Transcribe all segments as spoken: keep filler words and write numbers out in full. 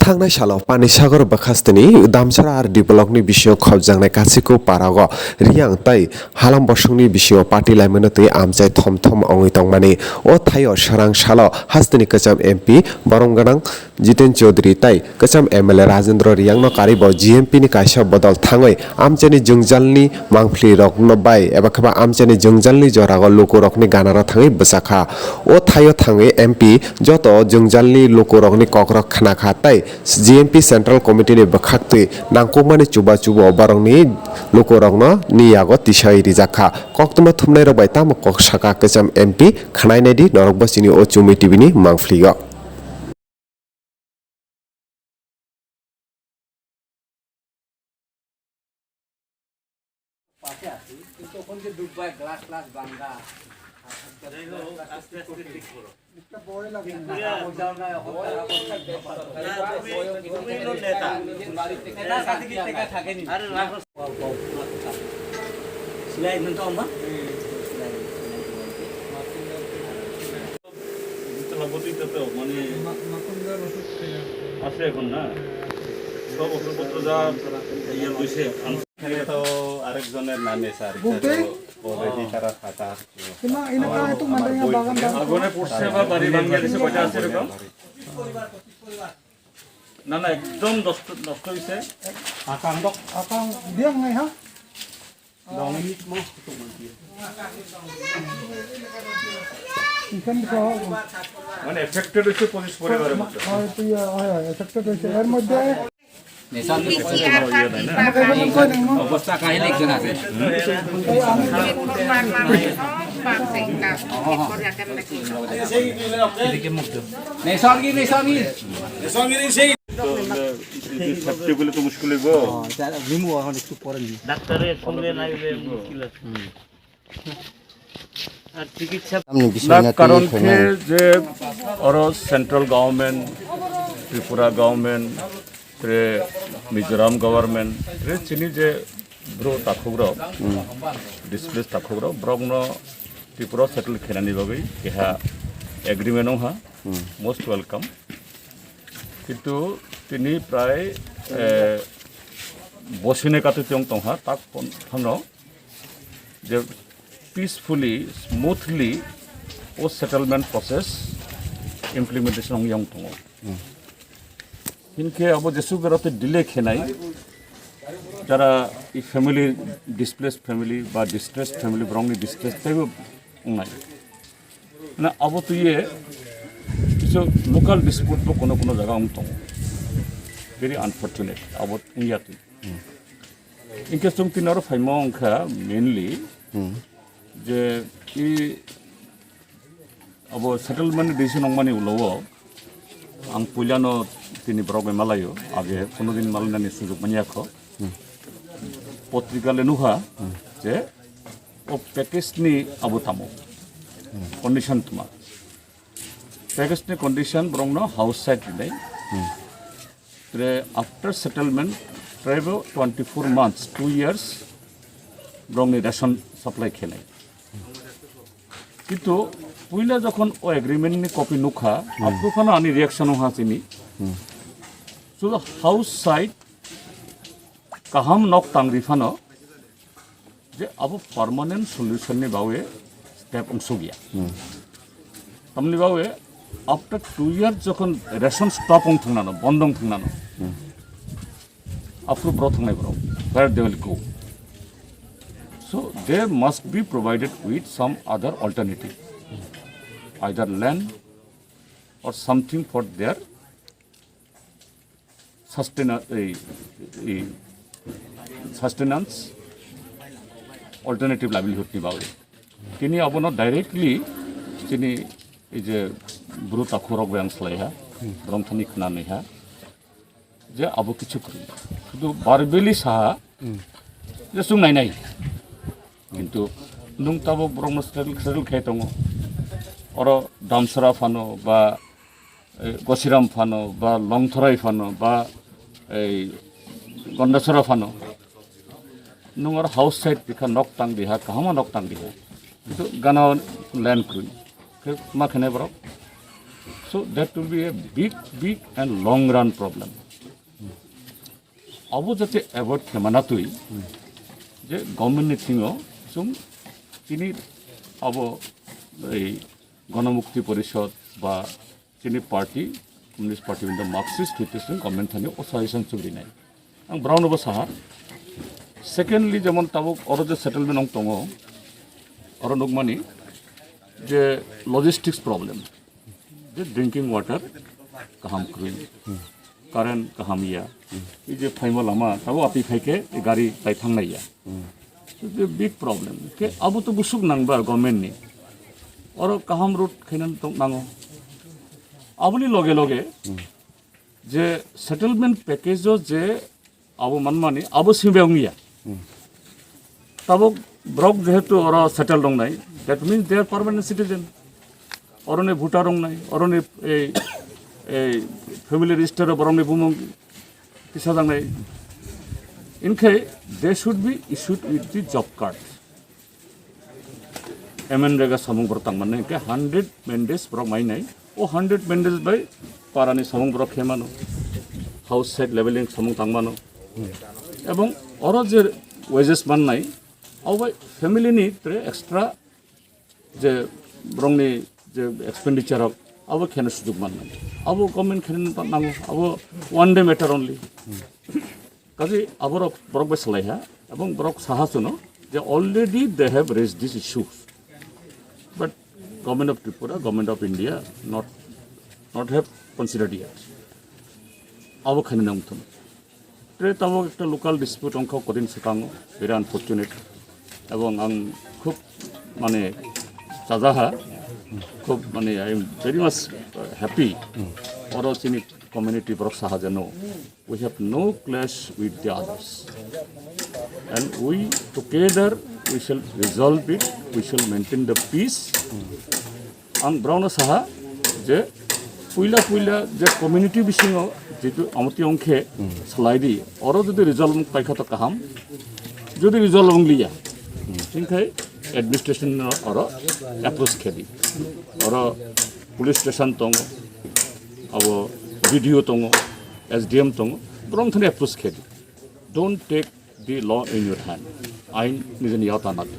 Thangnai salo Panisagar bwkhasteni Damsara R D blockni bisingo khopjaknai Kasiku parago Riyang tei Halam bosongni bisingo party laimano twi amchai thom thom wngwi tongmani. O thaio swrang salo hasteni kwcham M P borom gwnang Jiten Chaudhary tei kwcham M L A Rajendra Riyangno karwi bo G M P ni kaisa bodol thangwi amchaini jwngjalni mangphlirokno bai eba khe ba amchaini jwngjalni jorao lukurokni ganaro thangwi bwchakha. O thaio thangwi M P joto jwngjalni lukurokni kokrok khnakha tei G M P Central Committee ni bwkhaktwi nangkukmani chubachubo borokni lukurokno ni yago tisai rijakha. Koktwma thumnairok bai tamo kok saka kwcham M P khwnainai di norokbo chini o Chumi T V ni mangphlio. ভিতরে লাগবো তো এটা তো, মানে, মা-, মাখন দেওয়ার ওষুধ খেয়ে। আছে এখন, না? হ্যাঁ, আছে। সব ওষুধপত্র যা ইয়ে হইছে, আন-, এখানে তো আরেকজনের নামে, স্যার, এটা তো বলতে? Already তারা থাকা। তোমার এলাকা আমার, তো আমার মানে বই বাগান থেকে। বাগান আগুনে পুড়ছে বা বাড়ি ভাঙিয়ে দিছে, কয়টা আছে এরকম? না, না, একদম নষ্ট, নষ্ট হইছে। আকাম, আকাম দিয়ে নাই, হ্যাঁ? এখানে তো মানে এফেক্টেড হচ্ছে পঁচিশ পরিবারের মতো। হয়তো ইয়ে হয়, হয়, এফেক্টেড হয়েছে। এর মধ্যে অবস্থা কাহিনী একজন আছে। তো, এ, সেফটি বলে তো মুশকিল হইব। ডাক্তারের সঙ্গে না গেলে মুশকিল আছে। আর চিকিৎসা না, কারণ খে যে ওরা সেন্ট্রাল গভর্নমেন্ট, ত্রিপুরা গভর্নমেন্ট, ত্রে মিজোরাম গভর্নমেন্ট, ত্রে চিনি যে ব্রো তাখুগ্রো, ডিসপ্লেস তাখুগ্রো, ব্রগ্ন ত্রিপুরা সেটেল খেনানি বাগৈ এহা এগ্রিমেন্ট হা, মোস্ট ওয়েলকাম। কিন্তু তিনি প্রায়, এ, বসিনে কাতে চং টংহা, তাক পন-, থানো যে পিসফুলি, স্মুথলি ও সেটেলমেন্ট প্রসেস ইমপ্লিমেন্টেশন অং ইয়ং টঙো। হিনকে আবো যেসু বেরোতে ডিলে খেনাই, যারা এই ফ্যামিলি, ডিসপ্লেস ফ্যামিলি বা ডিস্ট্রেস ফ্যামিলি, ব্রংনি ডিস্ট্রেস তেবো নাই। মানে, abo twi ye kisa local dispute bo kono kono jaga wng tongo. Very unfortunate, abo wngya twi. Hinkhe chwng tini oro phaima wngkha mainly je i abo settlement decision wngmani ulo o ang puilano tini borok bai malaio, age kono din malainani sujok manya kho. Potrika le nukha je o package ni abo tamo condition tma. Package ni condition borokno house site rinai. Tre after settlement, trebo twenty four months, two years, borokni ration supply khenai. Kintu puila jokhon o agreement ni copy nukha, aphuru phano ani reaction wngha chini. Sudu house site kaham nok tangri phano je abo permanent solution ni bawe step wngsukya. Tamni bawe after two years jokhon ration stop wng thangnano, bondo wng thangnano, aphuru bro thangnai bro, where they will go? So they must be provided with some other alternative, either land or something for their sustenance, এই, এই sustenance alternative livelihood ni bagwi. Tini abono directly chini ei je bru takhurok bai ang salaiha, borok thani khwnanaiha je abo kichu kwrwi. Sudu verbally saha je chwng nainai. Kintu nwng tabuk borokno settle, settle khe tongo. Oro Damsara phano ba, eh, Gosiram phano ba Longthorai phano ba, eh, Gondasara phano. Nwng oro house site bikha nok tang diha, kahama nok tang diha. Kintu gana land kwrwi. Khe ma khenai borok? So that will be a big, big and long run problem. Abo jate avoid khemana twi je government ni thingo sum tini abo ei Ganamukti Porishad ba tini party, Communist Party in the Marxist history government thani o suggestion chubri nai. Ang brown obo saha. Secondly, jemon tabuk oro je settlement ong tongo, oro nukmani je logistics problem, je drinking water kaham kwrwi, current kaham ya, ei je phaima lama tabo api phaikhe gari tai thangnai ya. It's a big problem. Ke abo to busuk nangba government ni. Oro kaham road khainan tong nango. Aboni loge loge je settlement package o je abo manmani abo singbe ongya. Tabuk borok jehetu oro settle dongnai, that means they are permanent citizen. Oroni voter rongnai, oroni ei, ei family register o borokni bumung kisa jangnai. Inkhai they should be issued with the job card. M N Rega samung borok tangmani hinkhe hundred mandates borok mainai. O hundred mandates bai parani samung borok khemano. House side leveling samung tangmano. Ebong oro je wages mannai, abo bai family ni tre extra je borokni je expenditure rok abo kheno sujuk mannai. Abo government kheno nango, abo one day matter only. Kaje aborok borok bai salaiha, ebong borok saha suno je already they have raised these issues. But government of Tripura, government of India not, not have considered yet. Abo kheno nangthun. Tre tabuk ekta local dispute ongkha kodin swkango, very unfortunate. Ebong ang khub mane chajaha, khub mane I am very much happy. Oro chini community borok saha je no, we have no clash with the others. And we together we shall resolve it, we shall maintain the peace. Ang borokno saha je puila puila je community bisingo jitu amoti ongkhe salai di, oro jodi resolve paikha to kaham, jodi resolve ongliya, hinkhai administration no oro approach khedi, oro police station tongo, abo B D O tongo, S D M tongo, borok thani approach khedi. Don't take the law in your hand. Ain nijeni yata nadi.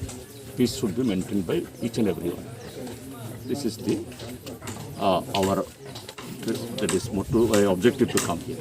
Peace should be maintained by each and everyone. This is the, uh, our, that is motto, uh, objective to come here.